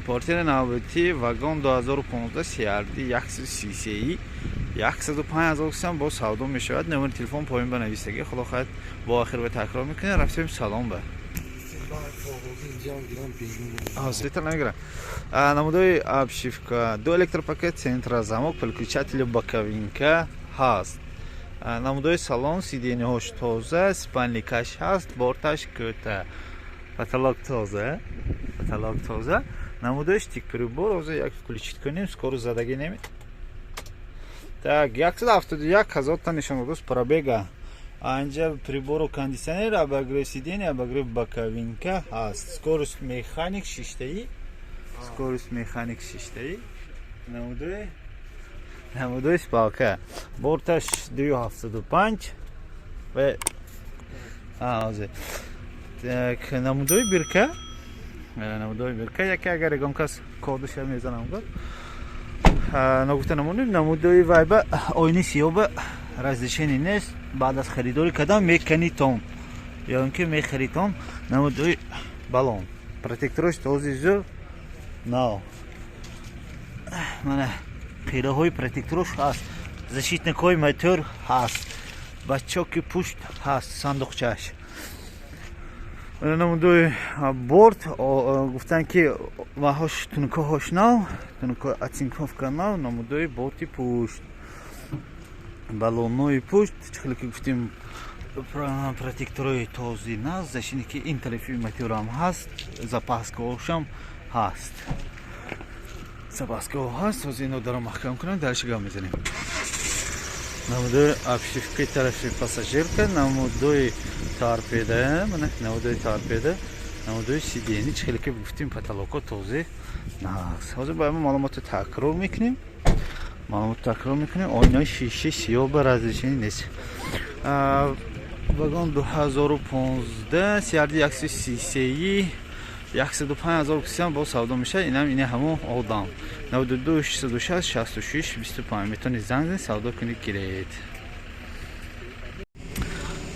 Партияи навбатӣ вагон 2015 CRD 133, 105 000 сом бо савдо мешавад. Номери телефон поён ба нависагӣ. Худо хоҳад, бо охир ба такрор мекунем. Рафтем салон ба. Света намегирам. Намудои обшивка, ду электропакет, центра замок, переключатели, боковинка ҳаст. Намудои салон, сиденьяҳош тоза, спальникаш ҳаст, борташ кӯта, потолок тоза, потолок тоза. Намудои штик прибор ҳозир як включить кунем, скоро задагӣ неми. Так, 171 000 та нишон додааст пробега. Анҷа прибору кондиционер, обогрев сиденья, обогрев боковинка ҳаст. Скорость механик шиштаи, скорость механик шиштаи. Намудои спалка, борташ 2,75 ва ҳозир. Так, намудои бирка, намудои бирка яке, агар ягон кас кодуша мезанам гуфт, ногуфта намонем, намудои вайба оини сиёба разрешение нест, баъд аз харидорӣ кардан меканитон ё ин ки мехаритон. Намудои балон, протекторош този зур нав, мана қираҳои протекторош ҳаст, защитникҳои мотор ҳаст, бачоки пушт ҳаст, сандуқчааш. Намудои борт, гуфтанд, ки ваҳош тунукоҳош нав, тунуко оцинковка нав. Намудои борти пушт, балонҳои пушт, чӣ хеле ки гуфтем, протекторои този нав, защитники ин тарафи моторам ҳаст, запаскаҳошам ҳаст, запаскаҳо ҳаст. Ҳозир ино даро маҳкам кунам, дарши гап мезанем. Намудои обшивкаи тарафи пассажирка, намудои торпеда, мана намудои торпеда, намудои сиденья, чӣ хеле ки гуфтем, потолоко тозӣ нағз. Ҳозир ба маълумотро такрор мекунем, маълумот такрор мекунем. Оинаи шиши сиёҳ ба разрешение нест. Вагон 2015 CRD 133, 105 000 кисиам бо савдо мешавад. Инам ини ҳамон одам 92 660 66 25, метавонед занг занед, савдо кунед, гиред.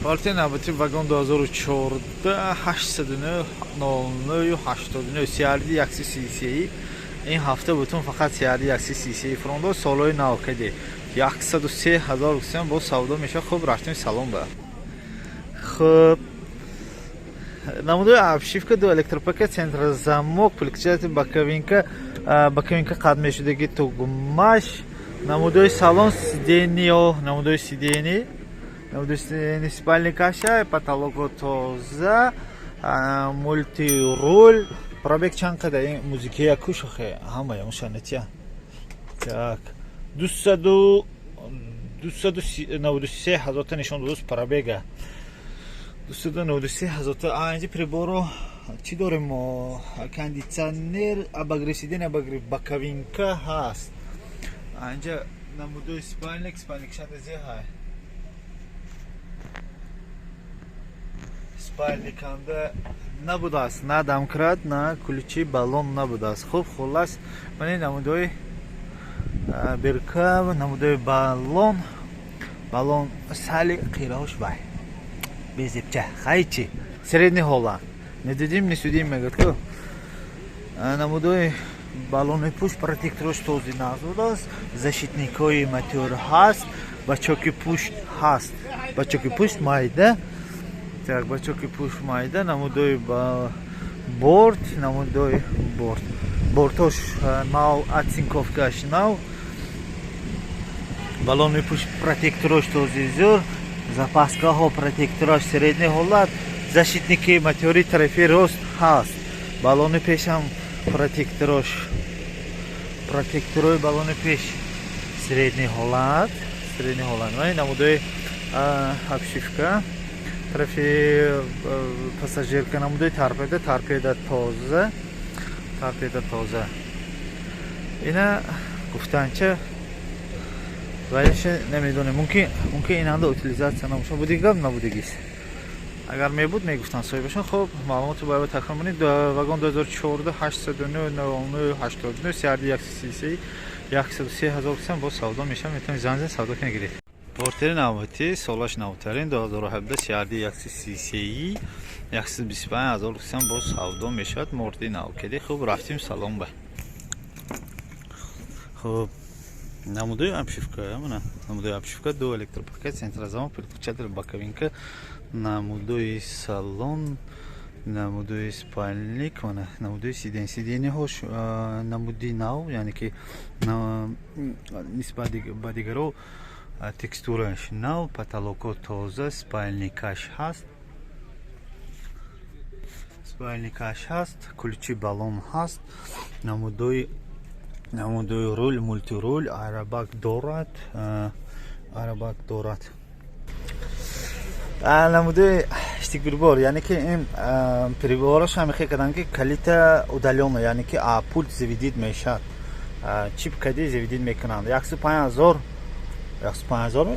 Партия навбати вагон 2014 809 09 89 CRD 133. Ин ҳафта бутун фақат CRD 133 фрондо, солҳои нав каде, 103 000 кисиам бо савдо мешавад. Хуб, рафтем салон ба. Хуб, намудои обшивка, ду электропакет, центр замок, переключатель, боковинка, боковинка қад мешудаги, тугмаш. Намудои салон, сиденьё, намудои сиденья, намудои сиденья, спальникаша, потолоко тоза, мультируль. Пробег чанд қадар? Ин музикия кушохе ҳамая мушанатия. Так, 293 000 та нишон додааст пробега, 293 000 та. Инҷа приборо чӣ дорем мо? Кондитсионер, обогрев сиденья, обогрев боковинка ҳаст. Инҷа намудои спальник, спальник шандазе ҳай, спальниканда набудааст, на домкрат, на ключи, баллон набудааст. Хуб, хуллас, мани намудои бирка, намудои баллон, баллон сали қираҳош вай безебча хайчи, средний ҳола, не дидим, не судим мегӯяд ку. Намудои баллони пушт, протекторош този нағз будааст, защитникҳои мотор ҳаст, бачоки пушт ҳаст, бачоки пушт майда. Так, бачоки пушт майда. Намудои борт, намудои борт, бортош нав, оцинковкаш нав, баллони пушт протекторош този зӯр, запаскаҳо протекторош средний ҳолат, защитники мотори тарафи рост ҳаст, баллони пешам протекторош, протекторои баллони пеш средний ҳолат, средний ҳолат. Ва намудои обшивка тарафи пассажирка, намудои торпеда, торпеда тоза, торпеда тоза. Ина гуфтанча валиша намедонем, мумкин инанда утилизация набошад, буди гап набудагист, агар мебуд, мегуфтанд соҳибашон. Хуб, маълумотро бояд такрор монед. Вагон 2014 809 99 89 CRD 133, 103 000 сом боз савдо мешавад, метавонед занг занед, савдо кунед, гиред. Портери навбатӣ, солаш навтарин, 2017, CRD 133, 125 ҳазор сом боз савдо мешавад, морди нав кеди. Хуб, рафтим салон ба. Хуб, намудои обшивка, мана намудои обшивка, ду электропакет, центрозамок, переключатель, боковинка, намудои салон, намудои спальник, мана намудои сидень, сиденьяҳош намуди нав, яъне ки нисбат ба дигаро текстурааш нав, потолоко тоза, спальникаш ҳаст, спальникаш ҳаст, ключи баллон ҳаст, намудои рул, мультирул, айрбэг дорад, айрбэг дорад. Намудои штык-прибор, яъне ки ин прибораш ҳамихе карданд, ки калита удалённо, яъне ки пульт заведить мешавад, чип кади заведить мекунанд. 105 000, 105 000,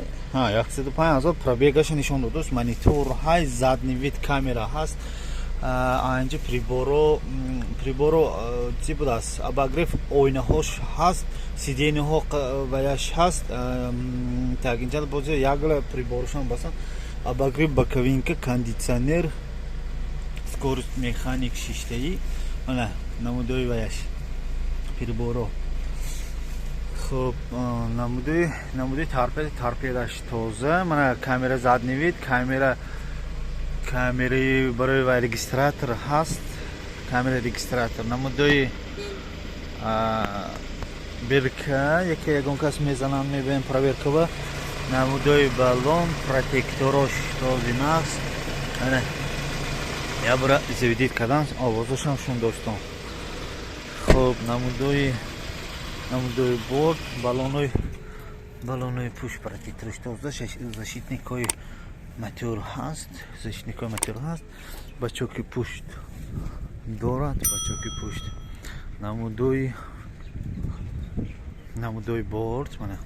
105 000 пробегаша нишон додааст. Монитор ҳай, задний вид камера ҳаст. Анҷа приборо чӣ будааст, обогрев оинаҳош ҳаст, сиденьяҳо ваяш ҳаст. Так, инҷа боз ягла приборошам басан: обогрев боковинка, кондитсионер, скорость механик шиштаӣ, ана намудои ваяш, приборо. Хуб, намудои торпед, торпедаш тоза. Мана камера задний вид камера, камераи барои вай регистратор ҳаст, камера регистратор, намудои бирка, яке ягон кас мезананд, мебинем проверкава, намудои баллон, протекторош тозин аст. Ана я бора заведить кардан, овозашам шун доштон. Хуб, намудои борт, баллонои пушт, протектораш тоза, защитникҳои мотор ҳаст, защитникҳои мотор ҳаст, бачоки пушт дорад, бачоки пушт, намудои борт, мана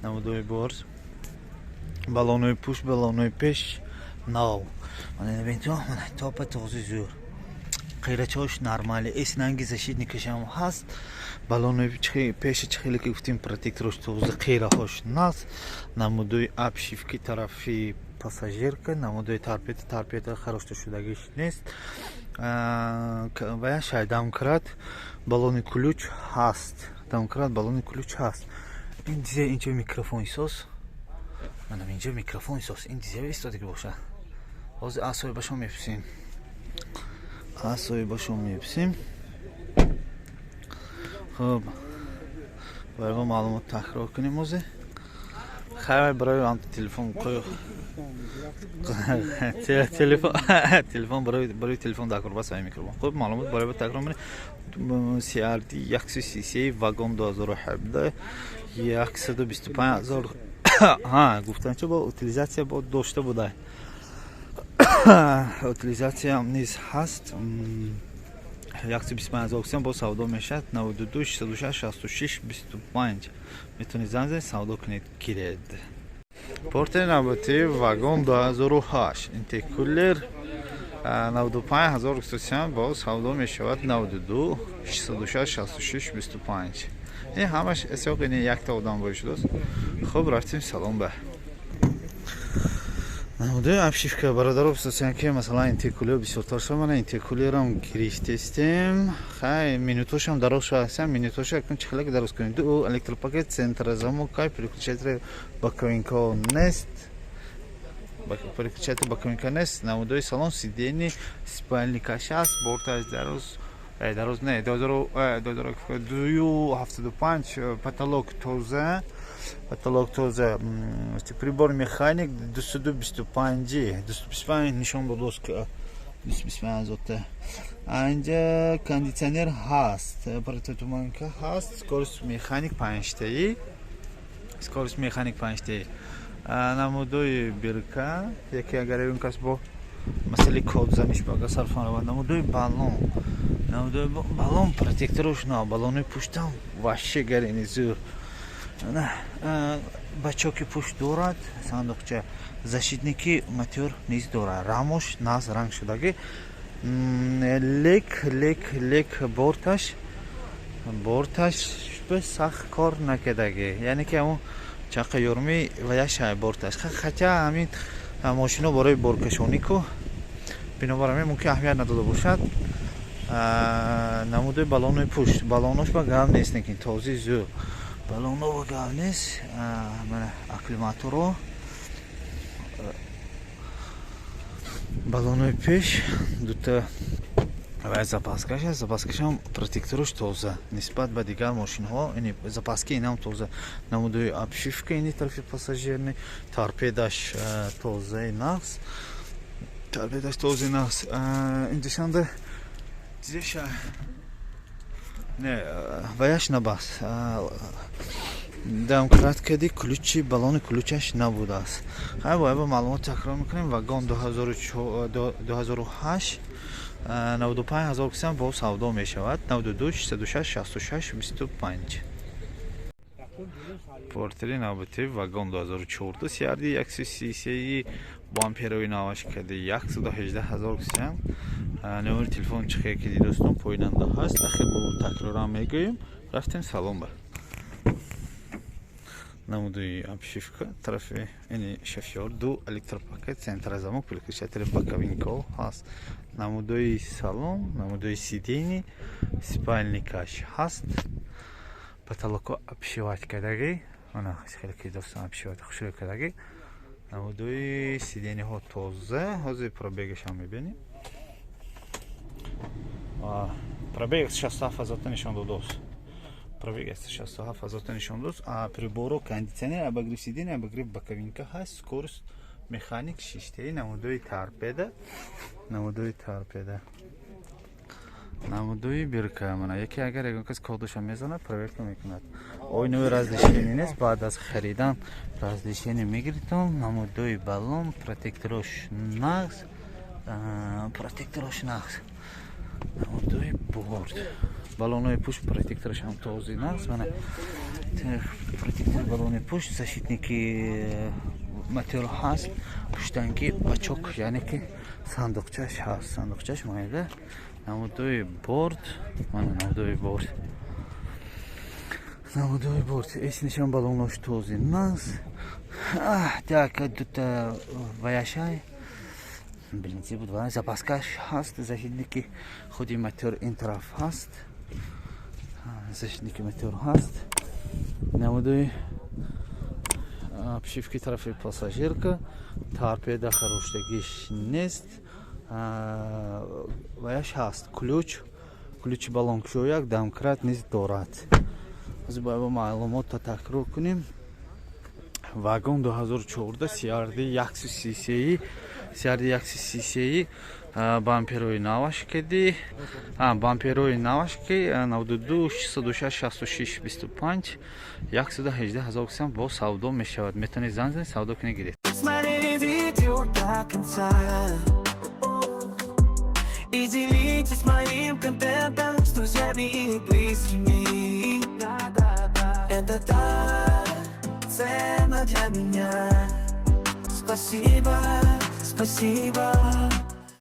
намудои борт, баллонои пушт, баллонои пеш нав. Мана бинто, мана топа този зӯр, қирачош нормали, эснанги защитникашам ҳаст, баллонои пеши чихеле ки гуфтем, протекторош тоза, қираҳош нас, намудои обшивки тарафи пассажирка, намудои торпеда, торпеда харошта шудагиш нест. Вая шай домкрат, баллони ключ ҳаст, домкрат, баллони ключ ҳаст. Ин дизе инҷо микрофон исос, манам инҷо микрофон исос, ин дизе истодаги бошад. Ҳозир аз соҳибашон мепурсем, аз соҳибашон мепурсем. Хуб, барои маълумот такрор кунем. Ҳозир хайр, барои телефон, телефон, барои телефон дакор, бас ай микрофон. Хуб, маълумот барои такрор менем: CRD 133 вагон, 2017, 125 000 ҳа гуфтан, чо бо утилизация бо дошта буда, утилизация низ ҳаст. 125 000 сом бо савдо мешавад. 92 606 66 25 метавонед занг занед, савдо кунед, гиред. Портери навбатӣ вагон, 2008, интеркулер, 95 000 сом бо савдо мешавад. 92 606 66 25. Ин ҳамаш исоқ, ин якта одам бо шудааст. Хуб, рафтем салон ба. Намудои обшивка, бародаро, писасян, ки масалан интеркулер бисёртар шуд. Мана интеркулерам гирифтестем. Хай, минутошам дароз шуд, минутоша акнун чӣ хелак дароз кунем? Ду электропакет, центрозамок, переключатель боковинка нест, переключатель боковинка нест. Намудои салон, сиденье, спальникаш аст, борташ дароз, дароз не, 2,75, потолок тоза, потолок тоза, прибор механик, 225, 225 нишон додост, 225 азота. Анҷа кондитсионер ҳаст, противотуманка ҳаст, скорость механик панҷтаи, скорость механик панҷтаи, намудои бирка, яке агар он кас бо масъалаи кодзаниш бага сарфан равад. Намудои баллон, намудои баллон, протекторош на, баллонои пуштам ваще гарини зӯр, бачоки пушт дорад, сандуқча, защитники мотор низ дорад, рамош наз ранг шудагӣ, лек борташ сахт кор накардагӣ, яъне ки ҳамон Чақа ёрми ва як шай борташ. Хотя ҳамин мошино барои боркашонӣ ку, бинобар ҳамин мумкин аҳамият надода бошад. Намудои балонои пушт, балонош ба гав нест, лекин този зӯ балоно ба гав нест. Мана акклиматоро, балонои пеш дута ва запаскаш аст. Запаскашам, протектораш тоза нисбат ба дигар мошинҳо, запаски инам тоза. Намудои обшивка ини тарафи пассажирни, торпедаш тозаи нағз, торпедаш тозаи нағз. Инҷашанда дидеша не, ваяш набаст, домкрат кади, ключи балони ключаш набудааст. Хай, бояд ба маълумот такрор мекунем: Вагон 2008, 95 ҳазор кисам бо савдо мешавад. 92 606 66 25. Портери навбати Вагон 2014, CRD 133, бамперои наваш кади, 118 ҳазор кисам. Номери телефон чихе ки дидостон, поинанда ҳаст. Ахир бо такрорам мегӯем. Рафтем салон ба. Намудои обшивка тарафи ини шофёр, ду электропакет, центрозамок, переключатели, боковинко ҳаст. Намудои салон, намудои сиденье, спальникаш ҳаст. Потолоко обшивать кардагӣ, ана хеле ки достон, обшивать хушрӯй кардагӣ. Намудои сиденьеҳо тоза. Ҳозир пробегашам мебинем. Пробег 67 ҳазорта нишон додааст, пробег 67 ҳазорта нишон дод. Приборо, кондитсионер, обогрев сиденья, обогрев боковинка ҳаст, скорость, механик, шиштаи. Намудои торпеда, намудои торпеда, намудои бирка. Мана яке агар ягон кас кодаша мезанад, проверка мекунад. Ойнаи разрешение нест, баъд аз харидан разрешение мегиритон. Намудои баллон, протекторош нағз, протекторош нағз. Намудои борт, баллонои пушт, протектораш ҳам този нағз. Мана протектори баллони пушт, защитники мотор ҳаст, пуштанки бачок, яъне ки сандуқчаш ҳаст, сандуқчаш майда. Намудои борт, мана намудои борт, намудои борт эснишон, баллонош този нағз. Так, дута ваяшай блинци буд, запаскаш ҳаст, защитники худи мотор ин тараф ҳаст, защитники мотор ҳаст. Намудои обшивки тарафи пассажирка, торпеда хароштагиш нест, ваяш ҳаст, ключ, ключи баллонкушояк, домкрат низ дорад. Ҳозир бояд ба маълумотро такрор кунем: Вагон 2014, CRD 133, CRD 133, бамперои наваш кеди, бамперои наваш ки. 92 606 66 25, 118 ҳазор кисам бо савдо мешавад. Метавонед занг занед, савдо кунед, гиред. Смотрели видео до конца и делитесь моим контентом с друзьями и близкими. Это так ценно для меня. Спасибо, спасибо.